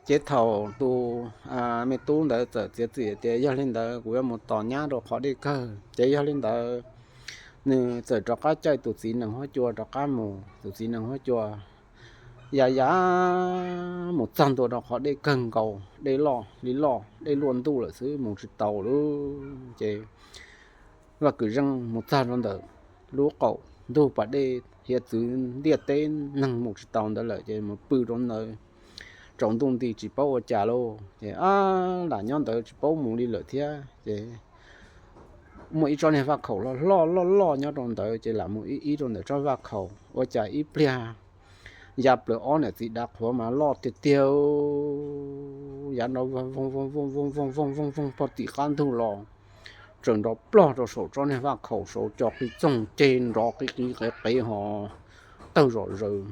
Ces thaum tus me tub ntawd txawm txiav txim tias yog li ntawd kuv yuav mus tos nyab rau qhov dej kawg, ces yog li ntawd nws txawm rov qab caij tus txiv nees huab cua rov qab mus. Tus txiv nees huab cua ya ya mus txog ntua rau qhov dej kawg nkaus, dej loj li loj, dej luaj ntuj lawm xwb, mus tsis tau lawm. Ces Vaj Kwm Zeej mus txog rau ntawm lub qaum ntug pas dej hiav txwv ntiaj teb, neeg mus tsis tau ntawd lawm, ces mus pw rau ntawd tsaus ntuj nti tsis paub ua cas lauj. Ces ab lam nyob ntawd tsis paub mus li lawm thiab. Ces muaj ib tsob niag vaj khaum loj loj loj loj nyob rau ntawd, ces lam mus ib ib rau ntawm tsob vaj khaum, ua cas ib pliag ya plaws ob niam txiv dav qhuav mas loj tiag tiag, yav no voog voog voog voog voog voog voog voog voog pog tim qab ntug los, tsaws nrov plog rau saum tsob niag vaj khaum saud, co qis txoog ceg nrov qis qis qev qev ho tawg zom zaws.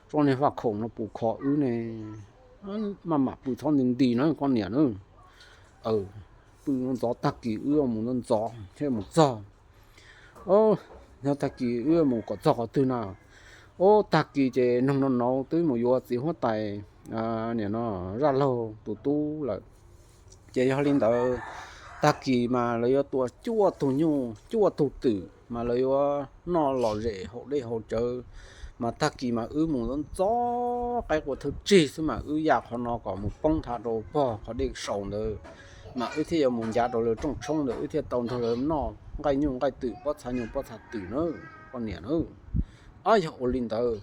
Tsob niag vaj khaum no puas kho wb ne? Maj mam pw txhob nti nti na koj niam na. Pw ntxov, tag kis wb mus ntxov ntxov thiaj mus txog. Yog tag kis wb mus kom txog qhov twg na? Ub, tag kis ces noog no no twb mus yuav txiv huab tais, nim no Zaj Laug tus tub lawm. Ces yog li ntawd, tag kis mas lawv yuav tua cuaj tug nyuj cuaj tug twm mas lawv yuav noj lom zem haus dej haus cawv. Mas tag kis mas wb mus ntxov ntxov qaib qua thawj tsig xwb mas wb ya qhov no kom mus poob thav rau pog qhov dej saud ntawd, mas wb thiaj yuav mus ncav rau lawv rooj tshoob ntawd, wb thiaj tau nrog lawv noj nqaij nyuj nqaij twm, pob txha nyuj pob txha twm na, koj niam na. Ob, yog ua li ntawd,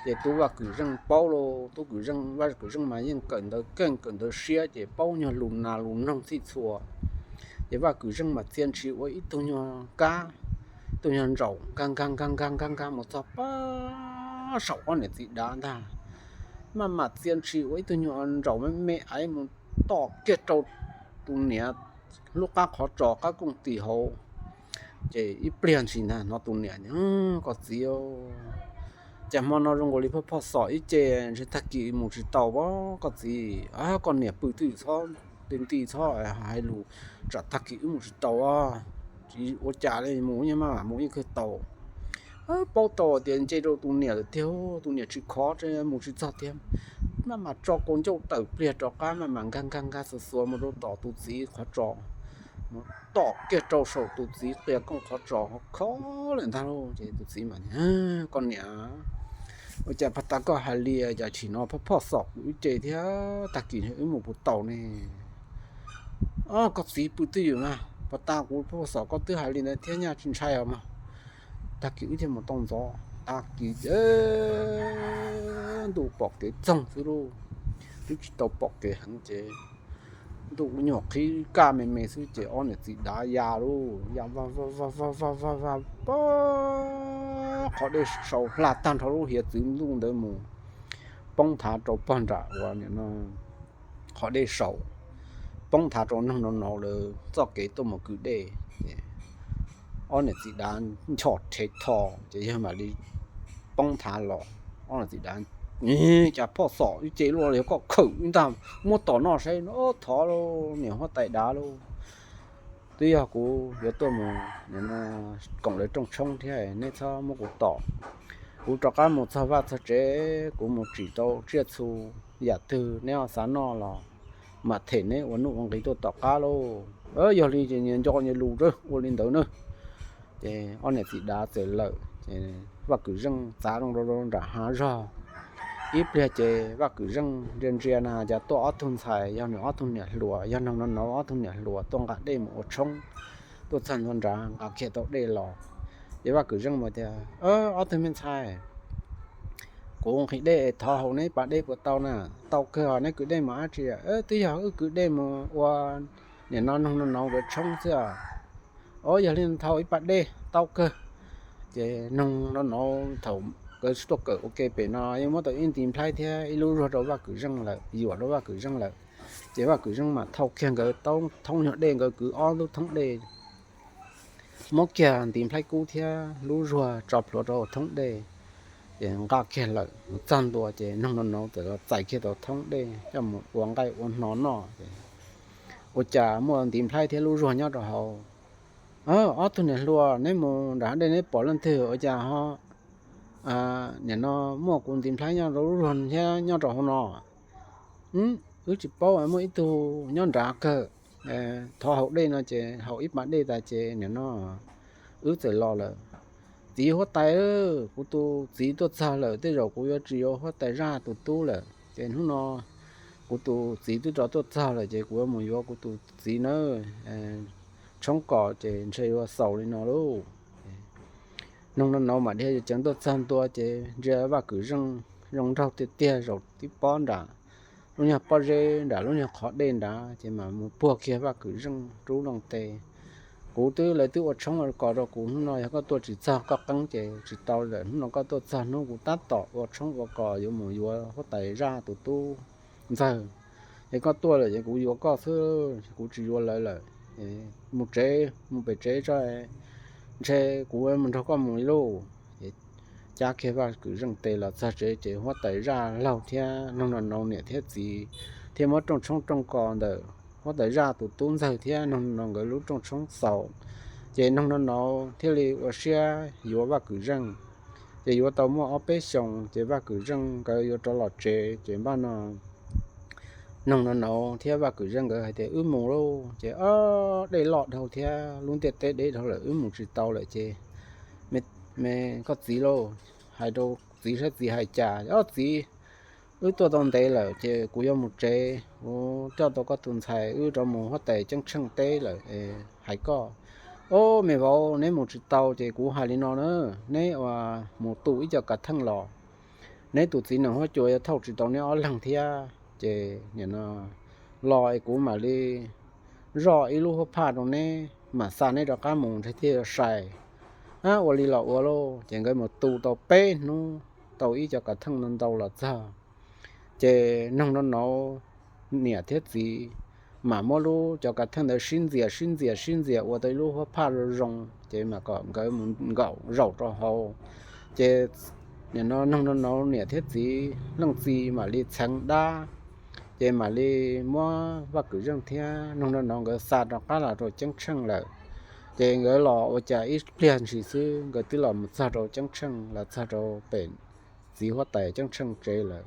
ces tub Vaj Kwm Zeej paub lauj, tub Kwm Zeej, Vaj Kwm Zeej mas yeej kawm ntawv keej kawm ntawv siab, ces paub nyuag lus nas lus noog txhij txhua. Ces Vaj Kwm Zeej mas txia ntshis ua ib tug nyuag kab, ib tug nyuag ntsaum nkag nkag nkag nkag nkag nkag mus txog pab saum ob niam txiv dav ntag. Maj mam txia ntshis ua ib tug nyuag ntsaum me me aiv mus tom kiag rau tus niam lub qab qhov tsos qab kooj tis hauv. Ces ib pliag ntshis ntag hnov tus niam, koj txiv, cas hmo no zoo nkaus li phoj phoj xom ib ce, ntshe tag kis mus tsis tau as koj txiv. Koj niam pw twj ywm txhob nti nti txhob hais lus, tsam tag kis wb mus tsis tau. Tsis ua cas li, mus yeej maj mam mus yeej kawg tau. Paub tau tias nce rau tus niam lawm tiag, tus niam tsis khov mus tsis txog tiag. Maj mam tso kaus ncauj tawm pliag rov qab, maj mam nkag nkag nkag xuas xuas mus rau tom tus txiv qhov tsos, mus tom kiag rau saum tus txiv qias kooj qhov tsos, khov lawm ntag lauj. Ces tus txiv mas, koj niam, ua cas pag tas koj hais li cas, chim no phoj phoj xom kuv ib ce thiab, tag kis wb mus puas tau ne? Koj txiv pw twj ywm mas, pag tas kuv phoj xom koj twb hais li ntawd thiab, nyaj tsis ntshai os mas. Tag kis wb thiaj mus tau ntxov. Tag kis ntuj pom kev txoog xwb lauj, twb tsis tau pom kev heev ces ntuj nyuag qhib kaj me me xwb ces ob niam txiv dav ya lauj, ya vag vag vag vag vag vag pag qhov dej saud hla tag nrho lub hiav txwv ntuj ntawd mus poob thav rau pog nram uas nim no qhov dej saud, poob thav rau noog no no lawv txoj kev tuaj mus kwv dej. Ob niam txiv dav nchos rhev tho ces yawg mam li poob thav los. Ob niam txiv dav, cas phoj xom ib ce luaj li, yog koj khawm ib ntag muab tom noj saib. Thov lauj niam huab tais dav lauj, twb yog kuv yuav tuaj mus koom lawv rooj tshoob thiab, neb txhob muab kuv tom. Kuv rov qab mus txog vaj txog tsev, kuv mus tsim tau tsiaj txhu yam twg neb ho xav noj los mam them neb ua nuj ua nqi tuaj tom qab lauj. Yog li ces nyias nco nyias lus ua li ntawd na. Ces ob niam txiv dav txawm lawm, ces Vaj Kwm Zeej txav zoo rau nram hav zog. Ib pliag ces Vaj Kwm Zeej ntsia ntsia na cas tuaj ob tug ntxhais, yog nws ob tug niam hluas, yog noog no no ob tug niam hluas tuaj nqa dej mus ua tshoob, tuaj txog ntua nrad nqa kiag tau dej los. Ces Vaj Kwm Zeej mas tias, ob tug me ntxhais, kuv nqhis dej thov haus neb pas dej puas tau na? Tau kawg os, neb kwv dej mus dab tsi? Twb yog wb kwv dej mus ua nim no noog no no nkawd tshoob xwb os. Os, yog li thov ib pas dej tau kawg. Ces noog no no thaum nkawd tuaj kawm ua ke pem no yeej muab tau ib ntiv nplhaib thiab ib lub zuag rau Vaj Kwm Zeej lawm, yuam rau Vaj Kwm Zeej lawm. Ces Vaj Kwm Zeej mam thau kiag nkawd thoob nyuag dej, nkawd kwv ob lub thoob dej, muab kiag ntiv nplhaib kub thiab lub zuag tso plhuav rau thoob dej, ces nqa kiag lawm. Mus txog ntua ces noog no no txawm los txais kiag tau thoob dej coj mus ua nqaij ua hno noj. Ua cas muaj ntiv nplhaib thiab lub zuag nyob rau hauv? Ob tug niam hluas, neb mus nram hav dej neb pom leej twg ua cas ho nim no muaj kuv ntiv nplhaib nyob rau lub luag thiab nyob rau hauv no. Wb tsis paub, muaj ib tug nyob nrad kawg. Thov haus dej no ces haus ib pas dej tas ces nim no wb txawm los lawm. Txiv huab tais, kuv tus txiv tuaj txog lawm, tej zaum kuv yuav tsis yuav huab tais zaj tus tub lawm ces hnub no kuv tus txiv twb rov tuaj txog lawm ces kuv yuav mus yuav kuv tus txiv nawb. Tshoob kos ces ntshe yuav xaus li no lauj. Noog no no mam dhia ceev tuaj txog ntua ces ntsia Vaj Kwm Zeej zoo nraug tiag tiag, zaum tib pob nram lub nyuag pob zeb nram lub nyuag qhov dej nrad ces mam mus puag kiag Vaj Kwm Zeej rub loo tes. Kuv twb, lawv twb ua tshoob ua kos rau kuv, hnub no yog koj tuaj tsis txog koj qeeb ces tsis tau lawm. Hnub no koj tuaj txog hnub kuv tab tom ua tshoob ua kos yuav mus yuav huab tais zaj tus tub ntxawg. Es koj tuaj lawm ces kuv yuav koj xwb, kuv tsis yuav lawv lawm. Mus tsev, mus pem tsev tso, ntshe kuv mus nrog koj mus ib lub. Cab kiag Vaj Kwm Zeej tes los txog tsev ces huab tais zaj laug thiab noog no no niam thiab txiv thiaj muab rooj tshoob rooj kos ntawm huab tais zaj tus tub ntxawg thiab noog no no nkawd lub rooj tshoob xaus. Ces noog no no thiaj li ua siab yuav Vaj Kwm Zeej. Ces yuav tau muaj ob peb xyoos ces Vaj Kwm Zeej nkawd yuav rov los tsev ces npaj no noog no no thiab Vaj Kwm Zeej nkawd hais tias wb mus lauj. Ces ob dej loj dhau thiab lub ntiaj teb deb dhau lawm, wb mus tsis tau lawm ces me, koj txiv lauj, hais rau txiv saib txiv hais cas. Ob txiv, wb tuaj tau ntev lawm ces kuv yuav mus tsev, kuv coj tau koj tus ntxhais wb rov mus huab tais ceeb tsheej teb lawm. Hais koj, ob me vauv, neb mus tsis tau ces kuv hais li no na, neb ua mus tu ib co kav theej los, neb tus txiv nees huab cua yuav thauj tsis tau neb ob leeg thiab. Ces nim no los es kuv mam li zoj ib lub huab phaj rau neb mam xa neb rov qab mus ntshe thiaj yuav sai. Ab, ua li los ua lauj. Ces nkawd mus tu tau peb hnub, tau ib co kav theej ntau ntau los txog. Ces noog no no niam thiab txiv mam muab lub cov kav theej ntawd sib ntxias sib ntxias sib ntxias ua tau ib lub huab phaj zoo zoo ces mam kom nkawd mus nkaum zaum rau hauv. Ces nim no noog no no niam thiab txiv leej txiv mam li txheev dab, ces mam li muab Vaj Kwm Zeej thiab noog no no nkawd xa rov qab los rau ceeb tsheej lawm. Ces nkawd los ua cas ib pliag ntshis xwb nkawd twb los mus txog rau ceeb tsheej, los txog rau pem txiv huab tais ceeb tsheej tsev lawm.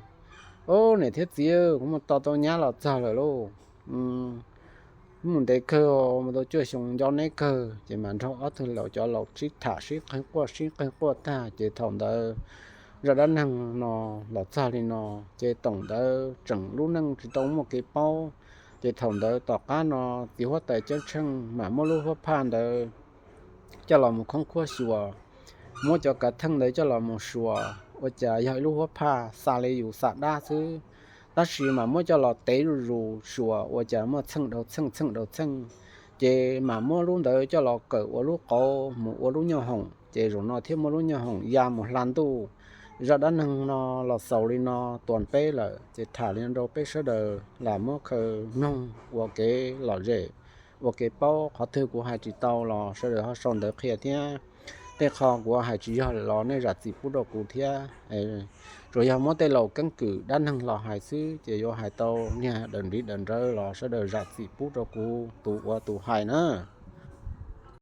Ob niam thiab txiv, kuv mus tos tau nyab los txog lawm lauj. Mus ntev kawg, mus tau cuaj xyoo nco neb kawg. Ces mam nrog ob tug laus, cov laus sib tham sib qawg quaj sib qawg quaj tag ces thaum ntawd zaj dab neeg no los txog li no. Ces thaum ntawd tseem lub neej tsis tau muaj kev paub. Ces thaum ntawd tom qab no txiv huab tais ceeb tsheej mam muab lub huab phaj ntawd coj los mus khoob khuab xyuas, muab cov kav theej ntawd coj los mus xyuas ua cas yog ib lub huab phaj xa li yus xa dab xwb. Tab sis mas muab coj los tev zuj zus xyuas ua cas muaj txheej dhau txheej txheej dhau txheej. Ces mam muab lub ntawd coj los kawm ua lub qauv mus ua lub nyuag hoom, ces zaum no thiaj muaj lub nyuag hoom ya mus hla ntuj. Zaj dab neeg no los xaus li no tuas peb lawm, ces tham li no rau peb sawv daws lam muab khaws mloog ua kev lom zem, ua kev paub. Qhov twg kuv hais tsis tau los sawv daws ho sau ntawv qhia thiab. Tej qho kuv hais tsis yog lawm los nej zam txim pub rau kuv thiab. Tsuas yog muab tej laus keeb kwm dab neeg los hais xwb, ces yuav hais tau niag dawm ntiv dawm nrawv los sawv daws zam txim pub rau kuv tus ua tus hais na.